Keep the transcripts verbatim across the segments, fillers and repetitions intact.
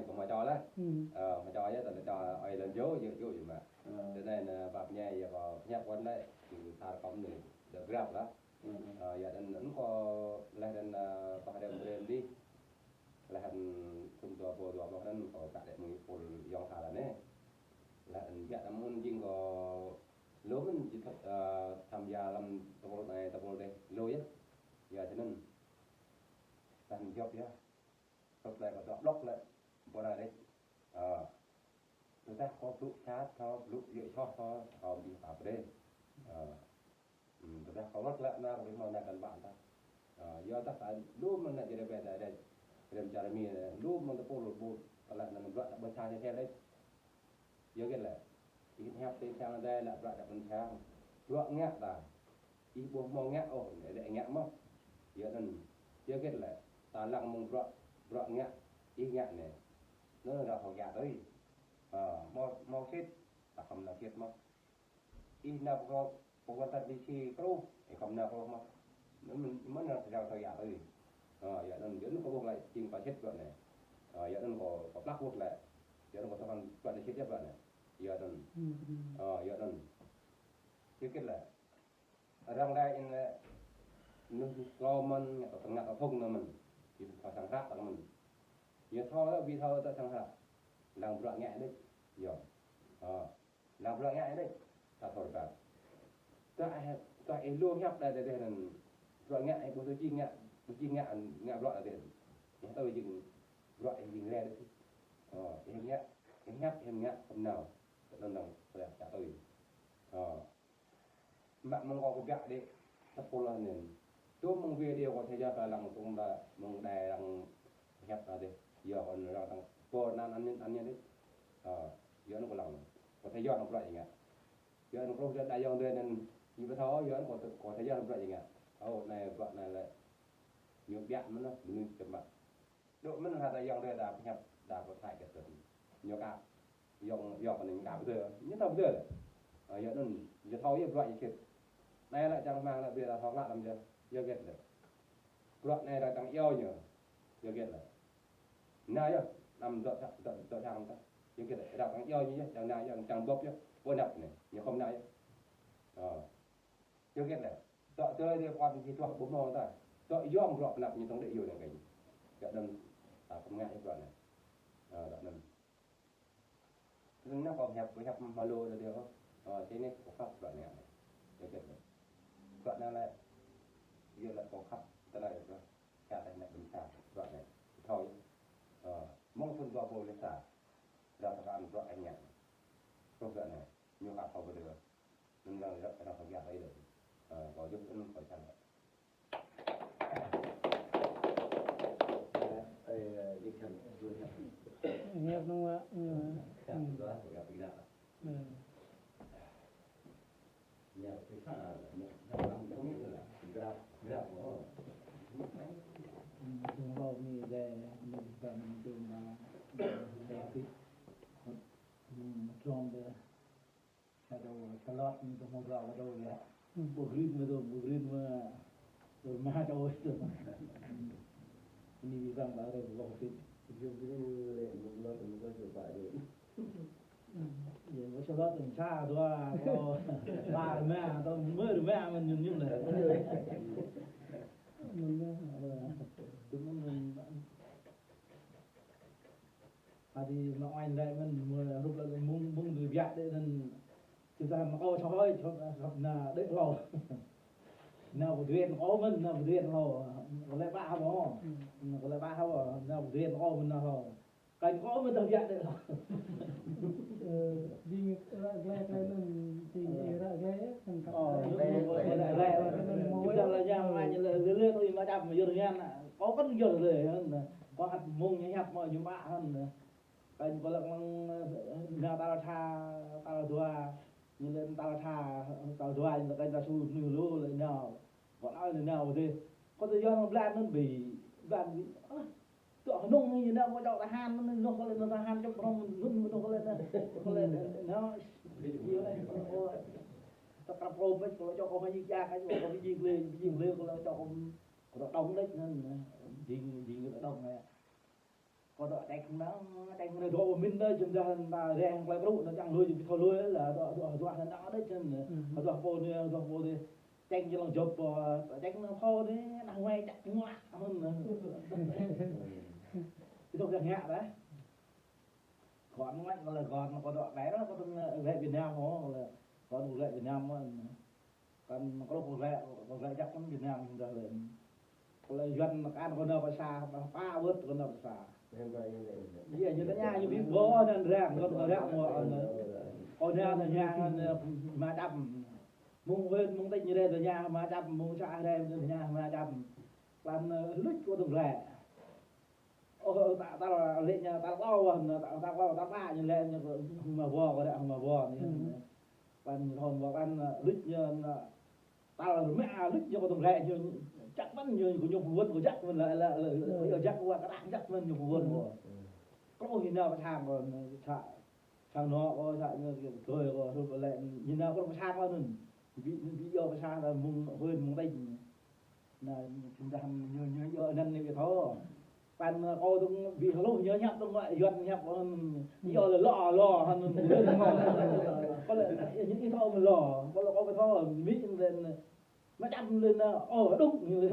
Kâo mă čô lah. Ơ, mă čô yơh, tơdah čô ơi lŏn jô, yơh jô yơh mă. Tơdah anai, ơ, pap ñai yơh kâo pơhiăp kơ anai, ñu sa rơkâo anai, dŏ grăp lah. Ơ, yua anŭn kâo laih anŭn, ơ, pơhrăm brơi dih. Laih anŭn thŭn dua rơbâo dua pluh anŭn kâo kă đĕ mơ̆ng pôl yŏng sa lăn anai. Laih anŭn biă tơmơ̆n jing kâo lu mơ̆n jing, ơ, tham gia lăm tơpul anai tơpul dih lu yơh. Yua anŭn. Laih anŭn jŏp yơh. Tơl tơlơi kâo dŏ blŏk lĕ, ƀu anai đĕ. Ơ. Tơdah kâo blŭ sat, kâo blŭ yơh soh, kâo, kâo ƀu pap đĕ. Ơ. Hm, tơdah kâo wơ̆t lĕ anai, kâo ƀu hmâo anai kăn ƀă ta. Ơ, yua dah ta lu mơ̆n anai jơrê ƀe ta đĕ. Rem čar mi, lu mơ̆n tơpul ƀu, tơlơi anŭn bruă ta ƀu sa čơčel đĕ. Yua hơget lĕ, ih hiăp tui sang adai lĕ bruă ta ƀu sang. Bruă ngă ta. Ih ƀu hmâo ngă ôh, anai lĕ ngă mơ̆. Yua anŭn. Yua hơget lĕ, ta lăng mơ̆ng bruă, bruă ngă, ih ngă anai. Anŭn ră thâo kiă tui. Ơ, hmâo, hmâo sĭt, ta khŏm nao sĭt mơ̆. Ih nao pơkŏn, pơkŏn ta đi si kruh, ih khŏm nao kruh mơ̆. Anŭn mơ̆n, mơ̆n ră thâo kiă tui. Ơ, yua anŭn, yua anŭn kâo ƀuh lĕ, jing kâo sĭt bruă anai. Ơ, yua anŭn kâo, kâo plăk ƀuh lĕ. Yua anŭn kâo thâo kăn bruă anai sĭt yơh bruă anai. Yua anŭn. Ơ, yua anŭn. Yua hơget lĕ. Arăng đa in lĕ, mơnuih ñu klâo mơ̆n, ngă tơ, ngă tơ thŭng nao mơ̆n. Ñu thâo sang hră tơ mơ̆n. Ñu thâo lĕ, ƀu thâo tơ sang hră. Lăng bruă ngă đĕč. Yơh. Ơ. Lăng bruă ngă đĕč. Ta thâo rơbat. Tơdah, tơdah ih lu hiăp đa đa đa anŭn. Bruă ngă ih ƀu thâo jing ngă, ƀu jing ngă, ngă bruă đa đa. Ih tui jing bruă ih jing lĕ đa đa. Ơ, ih ngă, ih hiăp, ih ngă, khŏm nao. Tơ anŭn lăng, tơdah ta tui. Ơ. Mă mơ̆ng kâo kơbiă đĕ tơpul anŭn. Tŭm mơ̆ng video kâo tơjă kơ lăng tŭm đa mơ̆ng đai lăng hiăp ta dih. Yua kơ anŭn lăng tơpul anŭn anŭn anŭn đĕ. Ơ, yua anŭn kâo lăng. Kâo tơjă lăng bruă jing ngă. Yua anŭn kâo đa yŏng dơi anŭn ñu ƀu thâo, yua anŭn kâo tơ-, kâo tơjă lăng bruă jing ngă. Ơ, anai bruă anai lĕ. Ñu biă mơ̆n, mơnuih čơmă. Dŏ mơ̆n hă ta yŏng dơi ta pơhiăp ta pơthai kơ tơ̆n. Ñu kă yŏng, yŏng kơ anai ñu kă pơdơi. Ñu thâo pơdơi. Ơ, yua anŭn, ñu thâo yơh bruă ñu sĭt. Anai lĕ čang hmang lĕ brơi ta thâo klă lăm yơh. Yua hơget lĕ. Bruă anai ta čang iâu ñu. Yua hơget lĕ. Nao yơh, anăm dŏ sa-, dŏ, dŏ sang ta. Yua hơget lĕ. Ta čang iâu ñu yơh, čang nao yơh, čang bưp yơh. Ƀu anăp anai. Ñu khŏm nao yơh. Ơ. Yua hơget lĕ. Dŏ tơlơi dih pơkŏn či tuah ƀu hmâo ta. Dŏ yom bruă pơanăp ñu tŏng đĕ yua anŭn kơ ñu. Dŏ anŭn, ta khŏm ngă yơh bruă anai. Ơ, dŏ anŭn. Anŭn kâo hiăp, hiăp mă lu dih ôh. Ơ, čih anai kâo khăp bruă anai. Yua hơget lĕ. Bruă anai lĕ, yua lĕ kâo khăp tơlơi bruă. Čă tơlơi anai ƀing ta, bruă anai. Thâo yơh. Ơ, mơ̆ng thŭn dua rơbâo lĕ sa. Ră tơkan bruă anai. Bruă anai. Ñu kă thâo pơdơi. Anŭn lăng ră, ră pơgiăh ih đôč. Ơ, kâo djŏp anŭn kâo čang. Ơ, ơ, ih kăn dua hiăp. Hiăp anŭn wă, ơ. Hiăp dua, pơgiăh, pơgiăh. Ơ. Hiăp pơgiăh, hiăp lăng tŭm ih lah. Grăp, grăp, ơ. Tŭm hlâo anai dêh, anai ƀing tŭm mă, ơ, ƀing tŭm dêh. Sa dô, sa lŏt ñu tơ hmâo dua dô lĕ. Ƀu grin mă dô, ƀu grin mă. Dô mă dô. Anai ƀing bang ƀă rơ̆ ƀu grin. Ƀu grin mă lĕ, ƀu lŏt mă dô sa lŏt tơm sa dua, kâo ƀă rơma, tơ mơ̆ rơma mơ̆n ñu ñu lĕ. Mơ̆n mơ̆n, ơ, tơ mơ̆n mơ̆n. Hă, tui anŭn lĕ mơ̆n, mơ̆ hrup lĕ mơ̆ng, mơ̆ng tui biă đĕ anŭn. Či ta mă kâo čơhơi, čơhơi, čơhơi anai đĕ hlâo. Anai pơduen kâo mơ̆n, anai pơduen hlâo. Kâo lĕ ƀă hă mơ̆. Kâo lĕ ƀă hă mơ̆, anai pơduen kâo mơ̆n anai hlâo. Kâo kâo mơ̆n tui biă đĕ hlâo. Ơ, jing ră glai glai anŭn, jing ră glai, ơ, kăn kăp. Ơ, glai, glai, glai. Či ta lĕ yang lain lĕ, lĕ, lĕ, tui mă čap mă yơr ngan. Kâo kăn yơr lĕ, hă. Kâo hăt mơ̆ng ñu hiăp mă ñu mă hă. Kâo ñu pơlăk mơ̆ng, ơ, nao tal sa, tal dua, ñu lĕ tal sa, tal dua, ñu lĕ kâo ta su mơnuih lu lĕ nao. Kâo nao lĕ nao dih. Kâo tơ yua anŭn blan anŭn ƀing, blan ƀing, ơ, tơ anŭn ñu nao kâo čŏk tơhan, anŭn ñu kâo lĕ nao tơhan čŏk prong anŭn ñu kâo lĕ nao. Kâo lĕ nao. Tơ krăp kâo ƀĕč, kâo lĕ čŏk kâo mă jik jak, kâo ƀu jik lĕ, ƀu jik lĕ, kâo lĕ čŏk kâo, kâo đŏng đĕč anŭn, jing, jing kâo đŏng lĕ. Kơ dŏ tĕk nao, tĕk nao dŏ mĭn đơi, jum dah ta rĕng klai brŭ, nao čang lui, jum thâo lui, la dŏ, dŏ, dŏ, nao đơi čang. Dŏ pô anai, dŏ pô anai. Tĕk jơlong jŏp pô, tĕk nao pô anai, nao wai čak ngă, amun. Itu kơ ngă dah. Gŏn ngă, kơ la gŏn, kơ dŏ tĕk dah, kơ dŏ lĕ Việt Nam hŏ, kơ la gŏn lĕ Việt Nam mơ̆n. Kăn kơ lŏ kơ lĕ, kơ lĕ jăk mơ̆n Việt Nam dah lĕ. Kơ lĕ Yuan kăn kơ nao pơ sa, pă wơ̆t kơ nao pơ sa. Iya, ñu tơña, ñu ƀu ƀuh anŭn răng, kơ kơ răng mơ̆n. Kơ nao tơña, anŭn, mă čăm. Mơ̆ng huyện, mơ̆ng tỉnh ñu rai tơña, mă čăm, mơ̆ng xã rai tơña, mă čăm. Kăn, ơ, luč kơ tơ̆ng lĕ. Ơ, ta, ta lĕ ñu, ta klâo, ta, ta klâo, ta pă ñu lĕ ñu kơ hmâo ƀuh, kơ ră hmâo ƀuh ñu. Kăn hmâo ƀuh kăn luč ñu, ta lĕ mă luč ñu kơ tơ̆ng lĕ ñu, jăk mơ̆n ñu, kơ ñu pơwơ̆t kơ jăk mơ̆n lĕ, lĕ, lĕ, kơ jăk wă, kơ ră jăk mơ̆n ñu pơwơ̆t kơ. Kơ ôh ñu nao pơ sang kơ, sa, sang anŏ kơ, sa ñu kơ, kơ, kơ, lĕ, ñu nao kơ pơ sang kơ anŭn. Ƀu, ƀu yua pơ sang ta mơ̆ng huyện mơ̆ng tỉnh. Nao, jum dah ñu, ñu yua anŭn ñu ƀu thâo. Păn kơ tơ̆ng ƀu hluh ñu hiăp tơ̆ng mă Yuan hiăp, ơ, yua lĕ lo, lo, anŭn. Kơ lĕ, ñu ƀu thâo mă lo, kơ lĕ kơ ƀu thâo, mĭ lĕ, mă čăm lĕ, ơ, đŭk ñu lĕ.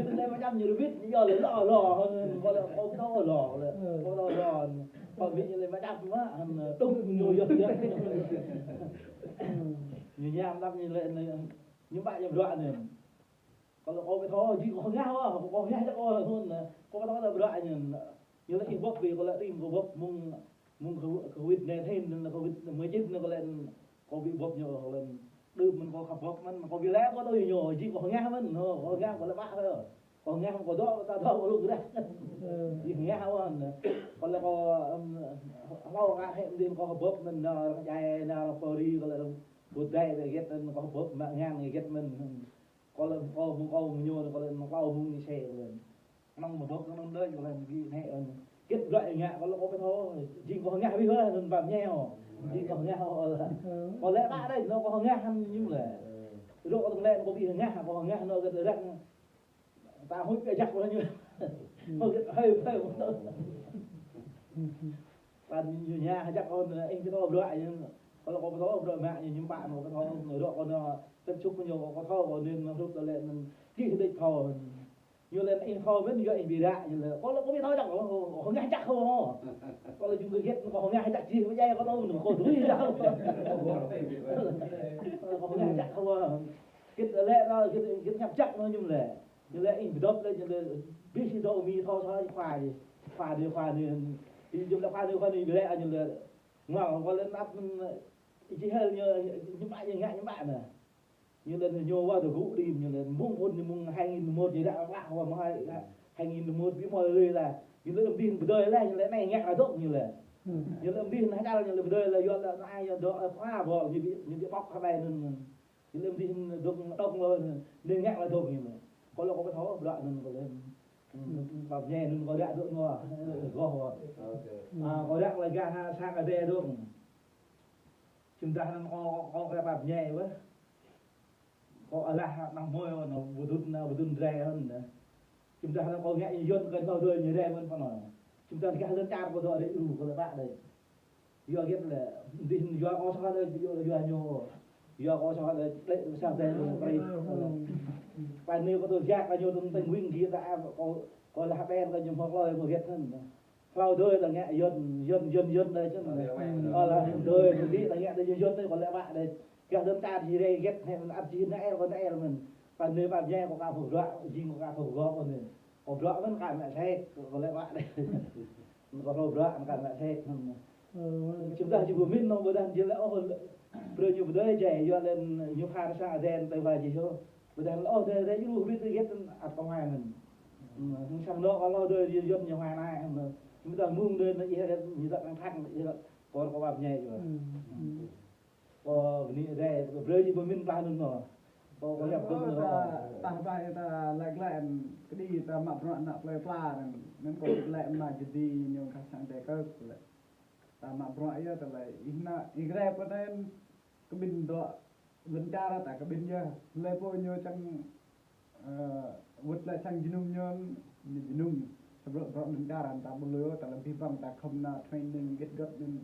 Ñu lĕ mă čăm ñu rơbit, yua lĕ lo, lo, anŭn. Kơ lĕ kơ ƀu thâo lo, kơ lĕ, kơ ƀu thâo lo, anŭn. Kơ mĭ ñu lĕ mă čăm mă, anŭn, đŭk ñu yua, yua. Ñu ñam lăm ñu lĕ, ñu ƀă ñu bruă anŭn. Kơ lĕ kơ ƀu thâo, jing kơ hơngah wă, kơ hơngah jăk wă, anŭn, kơ ƀu thâo ta bruă ñu. Ñu lĕ ih bưp ƀi, kơ lĕ ih kơ bưp mơ̆ng, mơ̆ng kơ, kơ wĭt anai thên, anŭn kơ wĭt mơjĭt anŭn kơ lĕ, kơ ƀu bưp ñu, kơ lĕ đưm mơ̆n kơ khăp bưp mơ̆n, kơ ƀu lĕ kơ tui ñu, jing kơ hơngah mơ̆n, hơ, kơ hơngah kơ lĕ ƀă hơ. Kơ hơngah kơ dŏ, ta dŏ kơ lŭk ră. Jing hơngah wă, kơ lĕ kơ, ưm, hlâo kơ hĕ mơ̆n kơ khăp bưp mơ̆n, nao arăng jai, nao arăng pơri, kơ lĕ arăng pơdai, ƀe gĕt mơ̆n, kơ khăp bưp mă ngăn ƀe gĕt mơ̆n. Kơ lĕ kơ mơ̆ng kơ mơ̆ng ñu, kơ lĕ mơ̆ng kơ mơ̆ng ñu se, kơ lĕ. Anŭn mă bưp anŭn đơi, kơ lĕ ƀu hĕ, ơ. Gĕt bruă ngă, kơ lĕ kơ ƀu thâo, jing kơ hơngah ƀu hă, anŭn ƀă mơñai hŏ. Jing kơ hơngah hŏ lĕ. Kơ lĕ ƀă đơi, anŭn kơ hơngah hăn ñu lĕ. Rŏ tơ̆ng lĕ kơ ƀu hơngah, kơ hơngah anŭn gĕt răng. Ta huĭ kơ jăk kơ ñu. Kơ gĕt hơi, hơi. Păn ñu ña hơjăk kơ anŭn, ih ƀu thâo bruă ñu. Kơ lĕ kơ ƀu thâo bruă mă ñu, ñu ƀă anŭn kơ ƀu thâo, ñu rŏ kơ anŭn, tơ̆ čŭk ñu kơ ƀu thâo, kơ anŭn hrup tơlĕ anŭn, kih đĕč thâo. Ñu lĕ ih thâo mơ̆n, yua ih ƀu ră, ñu lĕ. Kơ lĕ kơ ƀu thâo jăk, kơ hơngah jăk kơ hŏ. Kơ lĕ jing kơ gĕt, kơ hơngah jăk jih, ƀu djai kơ tơ̆ng, kơ tui jăk. Kơ hơngah jăk kơ hŏ. Gĕt lĕ, gĕt, gĕt ñăp jăk anŭn ñu lĕ. Ñu lĕ ih ƀu dŏp lĕ, ñu lĕ, ƀu si dŏ mĭ thâo sa khua ñu. Khua ñu, khua ñu. Ih jum lĕ khua ñu, khua ñu ƀu lĕ, ñu lĕ. Ngă kơ lĕ năp, ih či hel ñu, ñu ƀă ñu ngă ñu ƀă anŭn. Ñu lĕ ñu wă tơgŭ đĭm, ñu lĕ mơ̆ng phŭn ñu mơ̆ng hai nghìn mười một ñu ră klă hŏ mơ̆ng hai, hai nghìn mười một ƀu hmâo lơi lĕ. Ñu lĕ ƀing pơdơi lĕ, ñu lĕ anai ngă kơ dŏ ñu lĕ. Ñu lĕ ƀing hơjăl ñu lĕ pơdơi lĕ, yua lĕ anai yua dŏ, ơ, khua ƀôl, ñu ƀu, ñu ƀu pŏk hơbai anŭn. Ñu lĕ ƀing dŏ, dŏ lơi, anai ngă kơ dŏ ñu lĕ. Kơ lĕ kơ ƀu thâo bruă anŭn kơ lĕ. Ƀă mơñai anŭn kơ ră dŏ ñu, ơ, gŏ hŏ. Ơ, kơ ră lĕ gah sang adai dŏ. Jum dah anŭn kơ, kơ, kơ ƀă mơñai wơ̆t. Kơ alah anŭn mơi anŭn, ƀu dŭn anŭn, ƀu dŭn rai anŭn. Jum dah anŭn kơ ngă Yuan kơ hlâo dơi ñu rai mơ̆n pơ anŭn. Jum dah gah lŏn čar kơ dŏ rai ru kơ lĕ ƀă đơi. Yua gĕt lĕ, ƀing yua kơ soh lĕ, yua, yua ñu. Yua kơ soh lĕ, lĕ sa dơi lĕ, prei. Pơ anai kơ tơ̆ jak kơ ñu tơ̆ng tơ̆ng wing gĕt ta, kơ, kơ lah ƀen kơ ñu hmâo klơi mơ̆ gĕt anŭn. Hlâo dơi ta ngă Yuan, Yuan, Yuan, Yuan đơi čang. Ơ, hlâo dơi, ƀu djơ̆ ta ngă đơi Yuan, Yuan đơi, kơ lĕ ƀă đơi. Gah lŏn čar či rai gĕt, hĕ, mơ̆n ăt či nao el, kơ nao el mơ̆n. Pơ anai ƀă mơñai kơ ka pơgruă, jing kơ ka pơgruă kơ anai. Kơ bruă mơ̆n ka mă sek, kơ lĕ ƀă đơi. Kơ hlâo bruă mơ̆n ka mă sek mơ̆n. Jum dah či pơmĭn anŭn ƀôdah ñu lĕ, ơ, brơi ñu pơdơi jai, yua lĕ ñu phar sa adai tơ wa jih yơh. Ƀôdah lĕ, ơ, dơi, dơi, ñu ru ƀit gĕt ăt kơ hmâo mơ̆n. Ơ, hăng sang anŭn kơ hlâo dơi, yua, yua ñu hmâo anai, hăng anŭn. Ñu dah mơ̆ng dơi, anŭn ih, ñu dah thăng thăng, ih dah kơ, kơ ƀă mơñai yơh. Kơ bơni dơi, kơ brơi ñu pơmĭn plah anŭn anŭn. Kơ, kơ yap anŭn anŭn. Ta, ta, ta, laĭ glaĭ, kơđi ta mă bruă ană plơi pla, anŭn, anŭn kơ glaĭ mă jơdi ñu kah sang adai kơ, kơ lĕ. Ta mă bruă yơh, ta lĕ, ih nao, ih rai pơ anŭn, kơ ƀing dŏ, lŏn čar ta kơ ƀing yơh, lĕ pô ñu čang, ơ, wơ̆t lĕ sang jơnum ñu, ñu jơnum. Ta bruă, bruă lŏn čar, ta ƀu lui, ta lŏm abih bang, ta khŏm nao training git găt anŭn.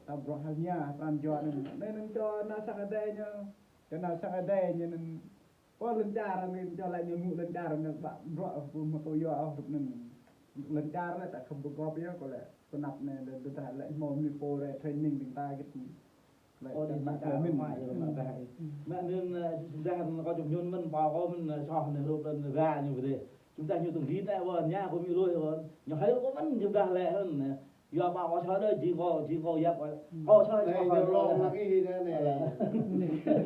Ta bruă hal ñu, pran jua anŭn. Anŭn, anŭn čô nao sang adai ñu. Čô nao sang adai ñu anŭn. Ơ, lŏn čar anŭn, čô lĕ ñu mŭt lŏn čar anŭn, ƀă bruă, ƀu mă kơ yua ôh, hrup anŭn. Lŏn čar lĕ, ta khŏm pơgop yơh, kơ lĕ, kơ anăp anai, lĕ, lĕ, ta lĕ hmâo mơ̆ng pô rai training ƀing ta git. Ơ, đi sang čar mơ̆n. Mă anŭn, ơ, dah kâo čŭp ñŭn mơ̆n, pô kâo mơ̆n, ơ, soh anai hrup anŭn ba ñu pơdơi. Čŭn ta ñu tơ̆ng git anai, wơ, ñu kơ mĭ lui, wơ. Ñu hơi kơ mơ̆n, čŭn ta lĕ anŭn, ơ. Yua pô kâo soh đơi, jing kâo, jing kâo yap, kâo soh, soh, ñu soh, lŏng soh. Lagi anai.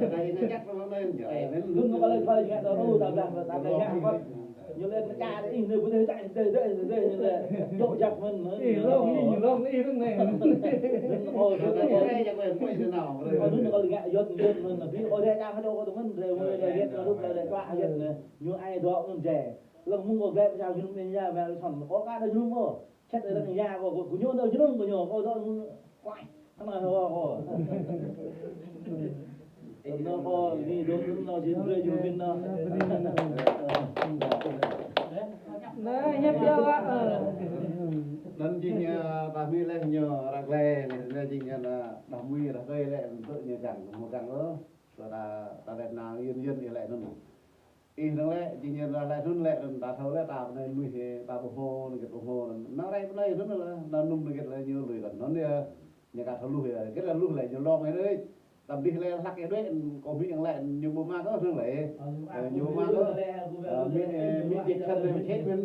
Anai ñu jak lŏng anai, anai. Anŭn kâo lĕ thâo ngă tơ lu, ta dah, ta dah ngă kâo. Ñu lĕ kơ čar ih anai, ƀu dơi čar, dơi, dơi, dơi, ñu lĕ. Jŏk jak mơ̆n, mơ̆n. Ih, lŏng ih, lŏng ih, lŏng anai. Anŭn kâo, anŭn kâo, anŭn kâo ngă yơh, yơh mơ̆n. Ƀu kâo dơi čar kâo dŏ mơ̆n, rai mơi rai yơh, kâo dŏ rai čuă yơh anai. Ñu ai dŏ anŭn jai. Lăng mơ̆ng kâo glăi pơčah gơnuk anai ya, wă lĕ sŏn. Kâo ka dŏ ñu mơ̆n. Čăt arăng ya kâo, kâo, kâo ñu dŏ ñu, kâo ñu, kâo dŏ ñu. Wah, kơ anai hơwă kâo. Anŭn kâo, anai dŏ, anŭn kâo jing brơi ñu pơmĭn anŭn. Anai, hiăp yơh, wă, ơ. Anŭn jing, ơ, ta hmư̆ laih ñu ră glăi, anai jing ñu, ơ, đah mui, đah tơi lĕ, anŭn tơ ñu găng, hmâo găng ôh. Kơ ta, ta lĕ nao yơn yơn ñu lĕ anŭn. Ih anŭn lĕ, jing ñu lĕ, lĕ anŭn lĕ, anŭn ta thâo lĕ, ta pơnai mơnuih, ta ƀu hmâo, anŭn git ƀu hmâo, anŭn. Anŭn rai pơnai anŭn lĕ, anŭn anŭn git lĕ ñu lui kơ anŭn yơh. Ñu ka thâo luh yơh, git lĕ luh lĕ, ñu lŏng yơh đơi. Tăm dih lĕ hlăk yơh đuaĭ, kâo hmư̆ yang laĭ ñu ƀu mă kơ hnơ̆ng lĕ. Ơ, ñu ƀu mă kơ. Ơ, mĭn, ơ, mĭn jĕ khăn lĕ mă čĕ mĭn.